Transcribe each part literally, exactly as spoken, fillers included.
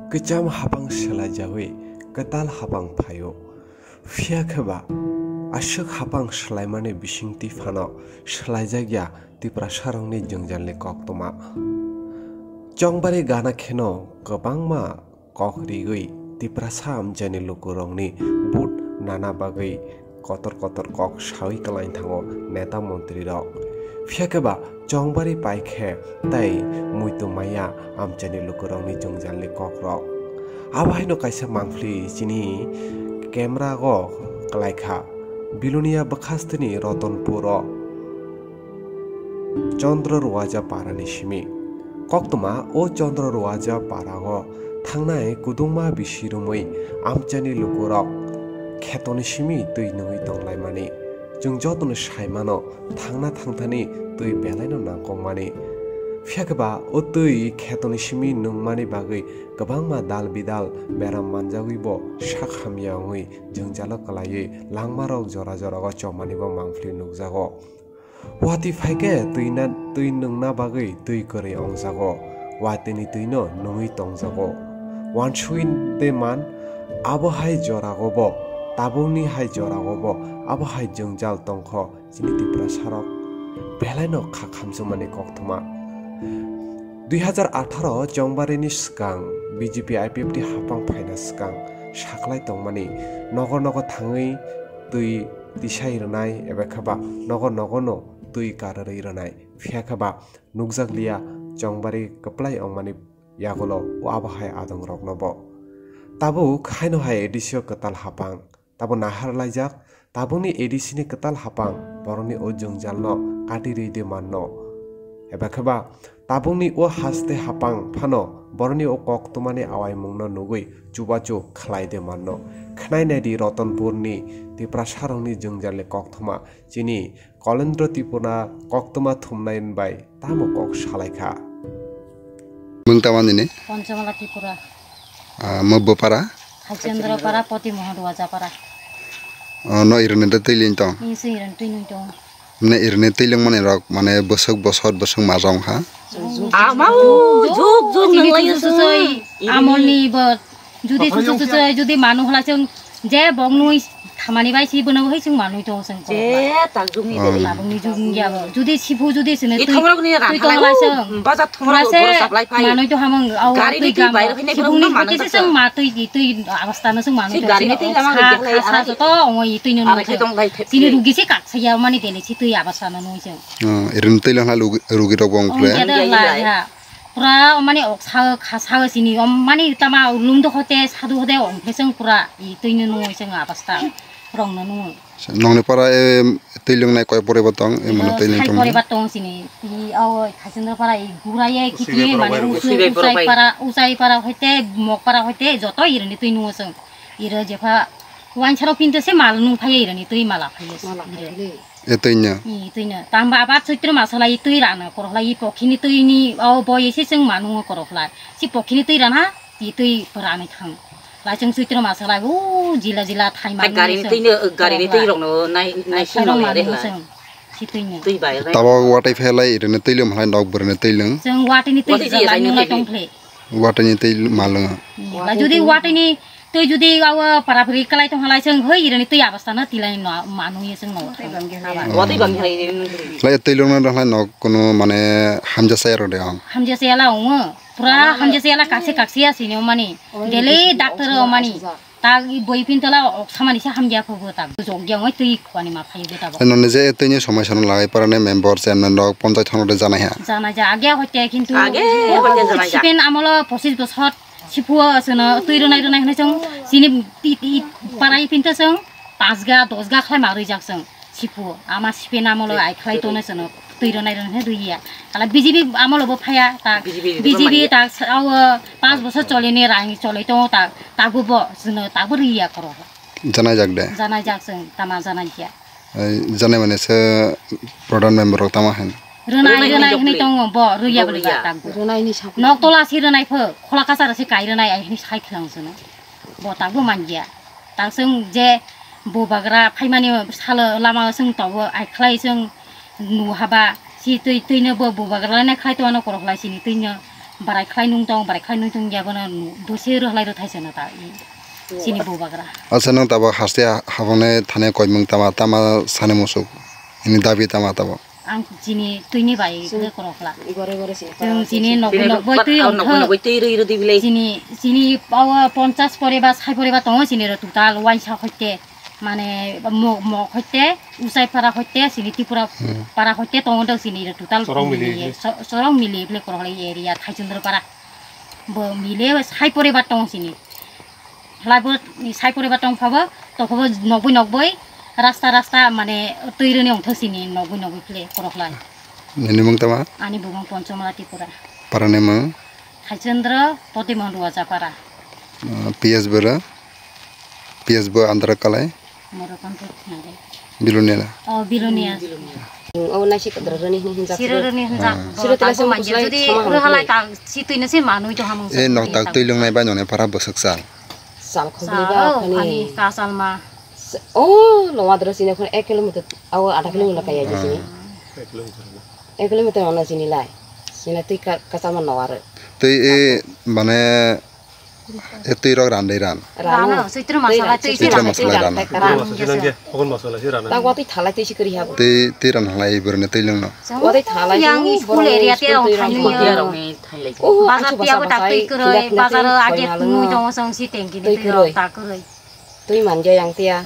Kwcham hapang swlaijawi kwtal hapang phaio. Phiya khe ba, aswk hapang swlaimani bisingtwi phano swlaijakya Tiprasarokni jwngjalni koktwma. Chongbari gana kheno kwbangma kok rigwi Tiprasa amchaini lukurokni vote nana bagwi kotor kotor kok sawi kwlaithango neta montrirok. Phiya khe ba chongbari pai khe tei muitu maya amchaini lukurokni jwngjalni kokrok. Abo haino kaisa mangpli chini camera o kwlaikha, Bilonia bwkhasteni Rotonpuro. Chandra Ruaja parani simi. Koktwma o Chandra Ruaja parao thangnai kudungma bisi romwi amchaini lukurok khetoni simi twi nungwi tonglaimani. Chwng jotono sai mano, thangna thangthani twi belaino nangkukmani. Phiya khe ba o twi khetoni simi nungmani bagwi kwbangma dal bidal beram manjagwi bo sak hamya wngwi jwngjalo kwlaiwi langmarok jora jorao chomani bo mangpli nukjago. Watwi phai khe twi na, twi nwngna bagwi twi kwrwi ongjago, watwini twino nungwi tongjago. Wansugwi de man, abo hai jorao bo, tabukni hai jorao bo, abo hai jwngjal tongkho chini Tiprasarok. Belaino kha khamsukmani koktwma. Dui hazar atharo chongbarini swkang B J P I P F T hapang phaina swkang saklai tongmani nogo nogo thangwi twi tisai rwnai, eba khe ba nogo nogo no twi kararwi rwnai. Phiya khe ba nukjakliya chongbari kwplai wngmani yagulo o abo hai adongrokno bo. Tabuk haino hai A D C o kwtal hapang, tabo nahar laijak, tabukni A D C ni kwtal hapang borokni o jwngjalno kati rwi de manno. Eba khe ba tabukni o haste hapang phano borokni o koktwmani awaimungno nugwi chubachu khlai de manno. Khwnai nai di Rotonpurni Tiprasarokni jwngjalni koktwma chini Kolendro Tripura koktwma thumnai bai tamo kok salai kha. Mung tamo nini? Panchmala Tripura. Ah, mo bopara? Hachendra para, Poti Mohan Ruaja para. Oh, no irene da twi ling tong? Ni sing irene twi ling tong. Ne irene twi ling mani rok, mane bosok bosot bosok ma rong ha? Ama o juk juk nang lai su soi. Amol ni bo judi su su soi, judi manu hla chun je bong nui thamani bai si bono hai chun manu to seng ko. Je tak jung ni. Oh. Tabung ni jung ya bo. Judi sibu judi sene twi tong lai seng. Baza thong ro boro saplai phai. Manu to hamang au gari ni twi bai rok ne sibung ni manu to seng ma twi di twi abasta no seng manu to. Gari ni twi lama khasa to ongoi twi no. Sini rugi se kak saya mani dele si twi abasta no nui seng. Oh, irin twi lang ha rugi rok bong kre. Pura mani oksa khasa sini mani tama lung do hote sadu hote ong pheseng pura i twi no nui seng abasta rong no nui. Nongni para e twi lung nai koi pore ba tong e mano twi lung tong. Pore ba tong sini i au khasendra para i gura ye kiti mani usai para usai para hote mok para hote joto irin twi nui seng iro jepha wansaro pinte se mal nung phai irin twi mala phai. Etwino. Etwino. Tamba abar Choitro masalai twi rana koroklai, i pokhini twi ni o boy ese chwng manu koroklai. Si pokhini twi rana, i twi rani thang. Lai chwng Choitro masalai, o jila jila thai manu. Gari ni twi no, gari ni twi rok no nai, nai si no manu chwng. Si twi no. Twi bai. Tabo watai phelai, irene twi lung hai nok burne twi lung. Chwng watai ni twi lai nung lai tong phle. Watai ni twi malung. Lai jodi watai ni Twi judi awa para pari kalai tong halai chwng hoi irani twi abasta no tilai no manu ye chwng no. Watwi bang hai. Lai twi lung no halai no kono mane hamja saya ro de ang. Hamja saya la ong. Pura hamja saya la kaksi kaksi asi no mani. Dele doctor o mani. Ta boi pin tala ok samani sa hamja pho bo ta. Jog ya oi twi khwani ma phai bo ta. No ne je twi ni somai sano lai para ne member chairman rok ponjai thang de janai ha. Janai ja age hote kintu. Age hote janai ja. Sipen amolo pochis bosor Siphuo chwngno twi rwnai rwnai hwnwi chwng chini ti-, ti-, parai phinto chwng pasga dosga khlai ma rwijak chwng siphuo. Ama sipen amolo ai khlai tono chwngno twi rwnai rwnai hwnwi rwiya. Kala B J P amolo bo phaiya ta B J P ta sa-, o panch bosor cholini rang cholai tongo ta, tago bo chwngno tago rwiya khoro. Janai jak de? Janai jak chwng tama janai kya. Ai, janai mane se pradhan member rok tamo hin. Rwnai, rwnai hwnwi tongo, bo rwya bo rwya. Rwnai ni sak. Nok tola si rwnai pho, khola kachar si kai rwnai ai hwnwi sai thwlang chwngno. Bo tak bo man ya. Tak chwng je bo bagra phaimani salo lama chwng tongo, ai khlai chwng nu haba si twi, twi no bo, bo bagra lai khlai tongno korok lai sini twi no. Barai khlai nung tong, barai khlai nung tong ya bono nu, bwswi rwhlai rwthai se no ta, i, chini bubagra. Acha, nwng tabuk haste habangni thani koimung tama, tama sani musuk, ini dabi tama tabuk. Ang chini twini bai le korokla. Gore gore se. Chwng chini nokbo nokbo twi nokbo nokbo twi rwi rwi di bile. Chini, chini pawa ponchas pore ba sai pore ba tongo chini ro total waisa hoite. Mane mo, mo hoite, usai para hoite, chini Tripura para hoite tongo do chini ro total. Sorong mili. Mili, so-, sorong mili bile korokla area Thaichandra para. Bo mile sai pore ba tongo chini. Khlai bo ni sai pore ba tong phabo, tong phabo nokboi nokboi, rasta rasta mane twi rwni ongthok sini nokboi nokboi khle korokhlai. Nini mung tama? Ani bumung Ponchomala Tripura. Para ni mung? Thaichandra Potimon Ruajapara. Ah, P S bwrwi? P S bo andra kalai? Moro konto thnai. Bilonia na? Oh, Bilonia. O naisi kadra rani hin hin jat. Siro rani hin jat. Ah. Siro tela tabo manja jodi rohalai ta si twi na se manwi to hamung. E nok tak twi lung nai bai none para bwswk sal. Sal khobli ba khani. Khani kasal ma. O lowa dro sine khon ek kilometer aw adha kilometer kaya jisini. Ah. Ek kilometer. Ek kilometer ona sini lai. Sina twi kasal ma nowar. Twi e mane E twi rok ran dei ran. Rano, Chaitra masala twi Chaitra masala rano. Rano. Tang watwi thalai twi sikri habo. Twi, twi ran halai borne twi lungno. Watwi thalai yang school area te rong thainwi. Bazar tiya bo tak twi kwrwi, bazar age twi tongo song si tengki ni twi rok tak kwrwi. Twi manja yang tiya.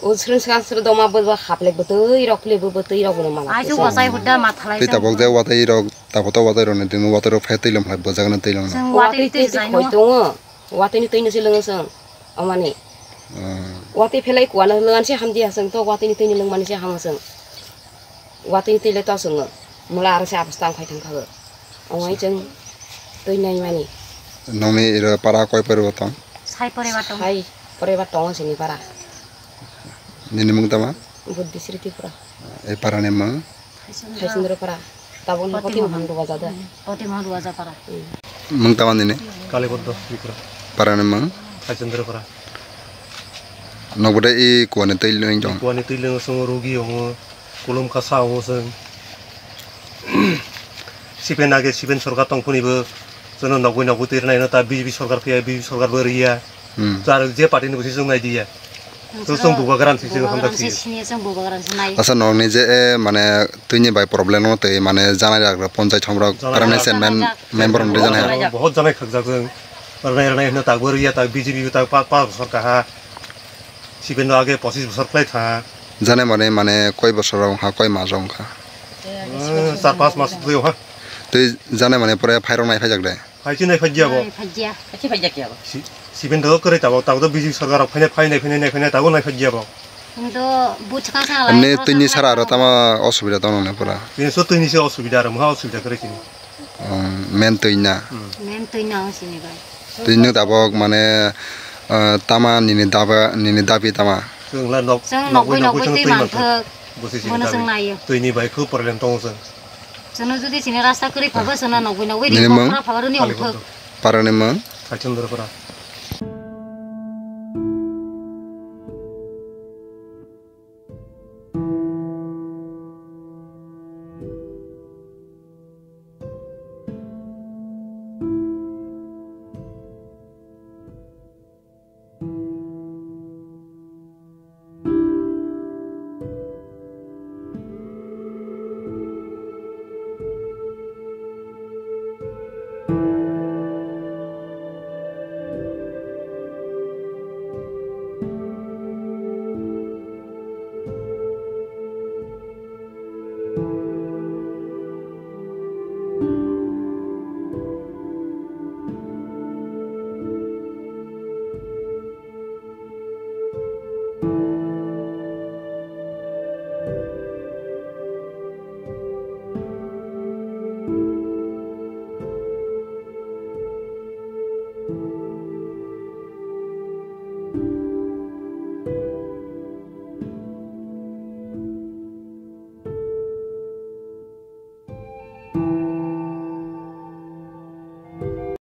O srwng srwng srwng doma bo, bo haplek bo twi rok le bo, bo twi rok bo mala. Ai su bosai hudda ma thalai. Twi tabok je watwi rok, tabok to watwi rok ni twi watwi rok phai twi lom phai bojak na twi lom. Watwi twi twi khoi tongo. Watwi ni twi no se lwngo song. Amani. Watwi phelai kuwa no lwngan se hamdi hasong to watwi ni twi ni lwngmani se hamo song. Watwi twi le to swngo. Mula aro se abasta ang phai thang khago. Ongoi chwng twi nai mani. Nongni iro para koi pore bo tong? Sai pore ba tong. Sai pore ba tong sini para. Nini mung tama? Buddhi Sri Tripura. E para ni mung? Thaisindra para. Tabuk ni Poti Mohan Duga jada. Poti Mohan Duga jada para. Mung tama nini? Kali Buddha Tripura. Para ni mung? Thaisindra para. Nokbo de i kuwa ni twi lwng tong? Kuwa ni twi lwng song rugi ongo. Kulum kasa o chwng. Sipen age sipen sorkar tong phuni bo chwngno nogwi nogwi twi rwnaino ta B J P sorkar phiya B J P sorkar bo rwya. Hmm. Chwng je party ni bwswi chwng nai diya. Chwng bubagra si chwng hamjak si. Asa nokni je e mane twini bai problem no tei mane janai rok ponchayat somrok parliament chairman member hwnwi janai. Bahut janai khakjak chwng. Rwnai rwnai hwno tak bo rwya tak B J P bo tak pa pa sorkar ha. Siben no age pochis bosor khlai tha. Jane mane, mane koi bosor rok wngkha, koi mas rok wngkha? Eh, char pas mas twi ha. Tei jane mane pore phairok nai phaijak de? Phaichi nai phaiya bo. Nai phaiya. Phaichi phaiya kya bo? Si-, siben do kwrwi tabok, tabok do B J P sorkar rok phainai, phainai, phainai, nai phainai, tabok nai phaiya bo. Hwno bo chwkang sa. Ani twini sara aro tama osubida tong nang pura? Tini so twini se osubida aro, mha osubida kwrwi chini. Main twi na. Main twi na sini bai. Twi no tabok mane, ah, tama nini daba, nini dabi tama. Chwng la nok, chwng nok nokwi bai nokwi nokwi chwng twi twi manthok. Manthok. Bosi sini bono dabi. Chwng naiyo. Twi ni bai khub problem tongo chwng. Chwngno jodi sini rasta kwrwi phabo chwngno nokwi nokwi nini ri mung? Kokra phabo rwni ongthok. Parani mung? Khaichandra para.